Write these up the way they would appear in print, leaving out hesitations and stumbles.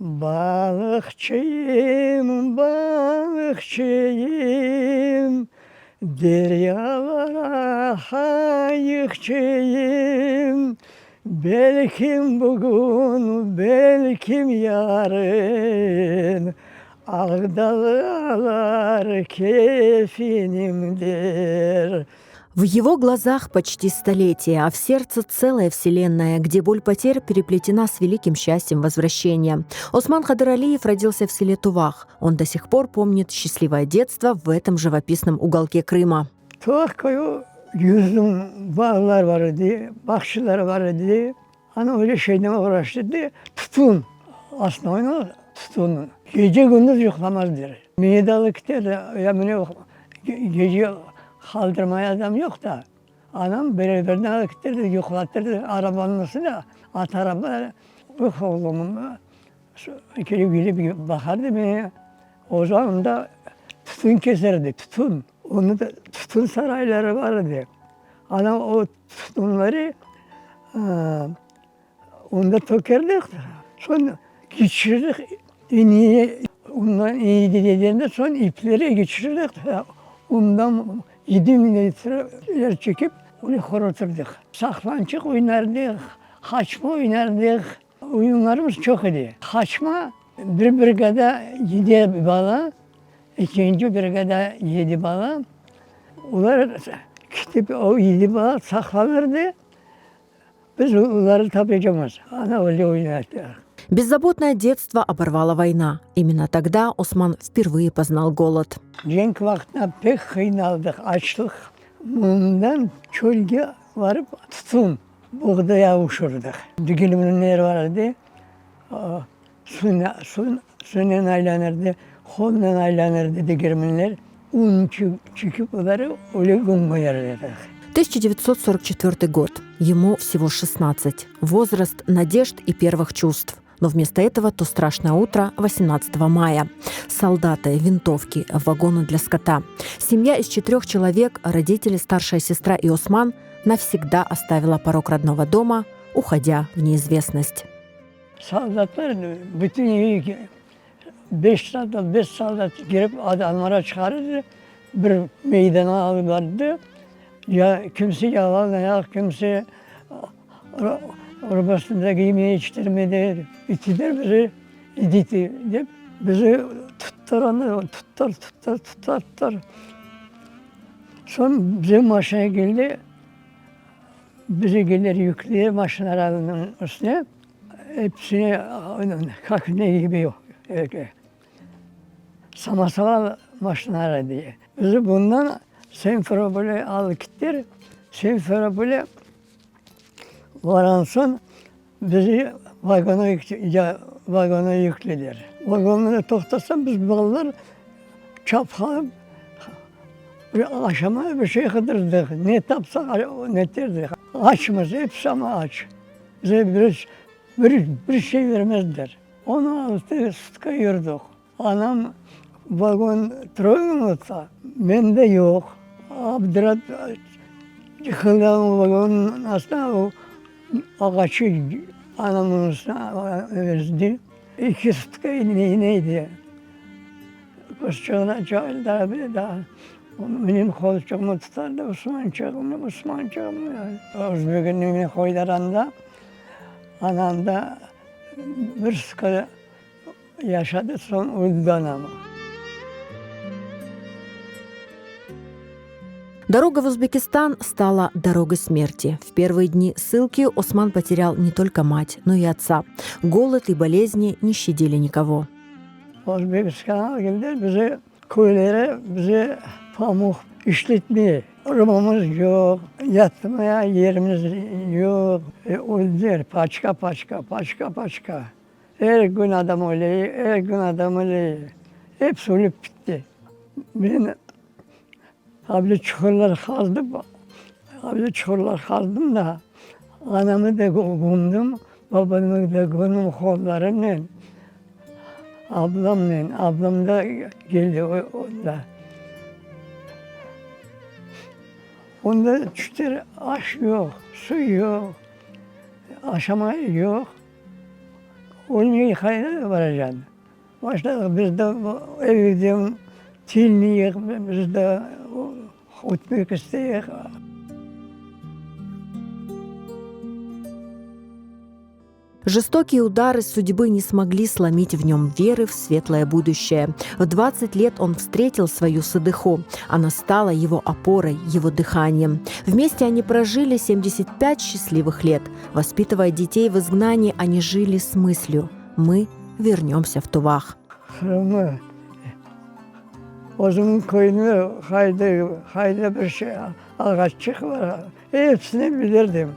Balıqçıyım, balıqçıyım, Deryalara qayıqçıyım, Belkim bugün, belkim yarın, Aq dalğalar kefinimdir. В его глазах почти столетие, а в сердце целая вселенная, где боль потерь переплетена с великим счастьем возвращения. Осман Хадыралиев родился в селе Тувах. Он до сих пор помнит счастливое детство в этом живописном уголке Крыма. Tuvaq köyü yüzüm bağlar bar edi, bağçalar bar edi. Ana öyle şeynen oğraştı, tütün, osnovnoy tütün. Gece-kündüz yuqlamaz der. Meni de alıp kiter, ya meni gece qaldırmaya adam yoq da. Anam beraberden alıp kiterdi, yuqlatırdı arabanıñ üstünde, at araba, yoq oğlum, kelip kelip baqardı meni. O zaman da tütün keserdi, tütün. Onı da tütün sarayları bar edi. Anam o Tütünleri onda tökerdik, soñ keçirdik ineye, ondan ineden soñ ipleri keçirdik, ondan yedi metre çekip onı qurutırdıq. Saqlançıq oynardıq, qaçma oynardıq, oyunlarımız çoq edi. Qaçma bir brigada yedi bala, ekinci brigada yedi bala. Olar ketip o yedi bala saqlanırdı, biz olarnı tapacamız. Ana öyle oynardı. Беззаботное детство оборвала война. Именно тогда Осман впервые познал голод. Cenk vaqtında pek qıynaldıq, açlıq. Mından çölge barıp tütün, buğday avuşırdıq. Digilmler bar edi, Sunen aylanırdı, qolnen aylanırdı degirmenler, un çekip oları öyle un qoyar edik. 1944 год. Ему всего 16. Возраст надежд и первых чувств. Но вместо этого то страшное утро 18 мая. Солдаты, винтовки, вагоны для скота. Семья из четырех человек, родители, старшая сестра и Осман навсегда оставила порог родного дома, уходя в неизвестность. Soldatlar bütün beş soldat, beş soldat kirip adamlara çıqarırdı, bir meydana alıp bardı, ya kimse yalan ayaq, kimse urbasını giymey, içtirmedi, ittiler bizi, idite dep, bizi tuttılar anda, tuttılar, tuttılar, tuttılar, tuttılar. Soñ bizim maşina keldi. Bizi gelir yükleye maşinalarnıñ üstüne, episine kak ne kibi samosval maşinalar edi. Bizi bundan Simferopolge alıp kettiler. Simferopolge barğan soñ bizi vagona vagona yüklediler. Vagonda toqtatsam biz balalar çapqalıp Bir aşama bir şey qıdırdıq, ne tapsaq neterdik. Açmız, episi amma aç. Bize bir, bir, bir şey bermezler. 16 sutka yürdik. Anam vagon tronulsa, mende yoq. Abdırap yıqılğan vagonnıñ astına o ağaçı anamnıñ üstüne ezdi. Eki sutka neydi. Qızçığına Menim qolçığımı tutardı, Usmançığım, Usmançığım. Özbegini qoydılar anda. Ana anda bir sıqı yaşadı, soñ öldi anam. Дорога в Узбекистан стала дорогой смерти. В первые дни ссылки Осман потерял не только мать, но и отца. Голод и болезни не щадили никого. Özbekistanğa keldi, bizi köylere bize pamuq işletmey. Urubamız yoq, yatmaya yerimiz yoq. Öldiler paçka-paçka, paçka-paçka. Er kün adam öle, er kün adam öle. Episi ölip bitti. Men avle çuqurlar qazdım, avle çuqurlar qazdım da, anamı da gömdüm, babamnı da gömdüm qollarımnen. Ablamnen, ablam da keldi onda. Onda tüşter aş yoq, su yoq, aşama yoq. Ölmege qayda baracañ? Başta bizde evde tilni bizde ötmek isteyik. Жестокие удары судьбы не смогли сломить в нем веры в светлое будущее. В 20 лет он встретил свою Садыху. Она стала его опорой, его дыханием. Вместе они прожили 75 счастливых лет. Воспитывая детей в изгнании, они жили с мыслью «Мы вернемся в Тувах». Qırımı, özüniñ köyüni, qayda, qayda bir şey, ağaççıq bar, episini bilirdim.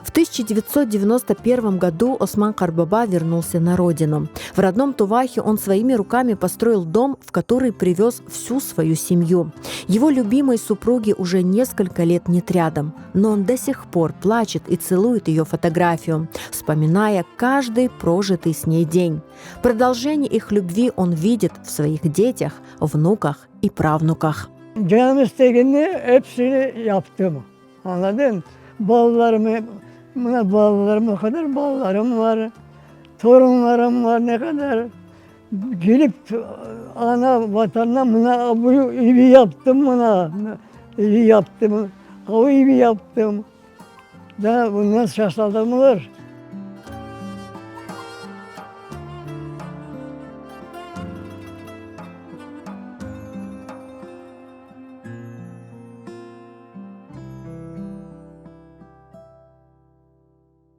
В 1991 году Осман Карбаба вернулся на родину. В родном Тувахе он своими руками построил дом, в который привез всю свою семью. Его любимой супруги уже несколько лет нет рядом, но он до сих пор плачет и целует ее фотографию, вспоминая каждый прожитый с ней день. Продолжение их любви он видит в своих детях, внуках и правнуках. Canım istegeni episini yaptım. Añladın? Balalarımı, mına balalarım, o qadar balalarım bar, torunlarım bar, ne qadar. Kelip ana Vatanına mına bu evi yaptım mına, evi yaptım, o evi yaptım. Daa bundan şaşlı adam olur.